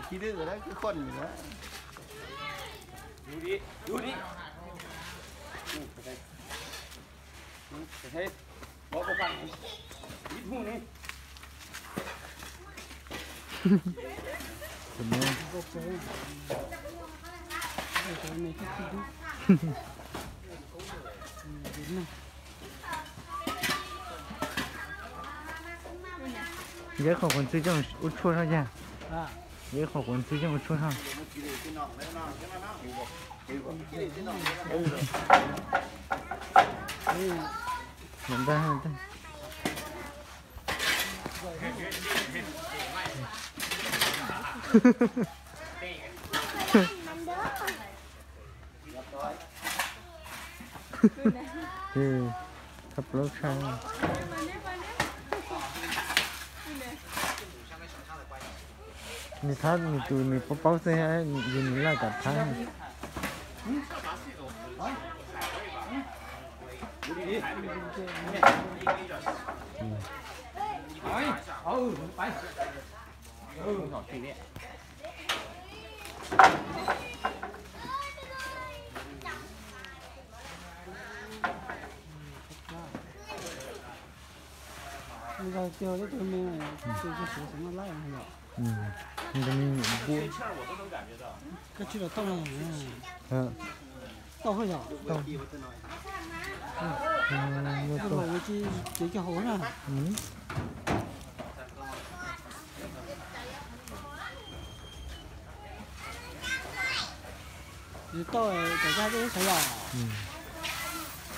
ขี้ดื้อแล้วคือคนอยู่แล้ว Yawb qhov quav ntxwg coj ua tshuaj zog yag. Yawb qhov quav ntxwg coj ua tshuaj zog. Ntag ntag. Thab plaub tshaj. Nws thab nws tus nws paub paub xwb, yus nws laj kam thab. Koj tsis los tau, tau yog, tau, tsis kev coj hauv na. Nws tau cov zaj dej xav yom.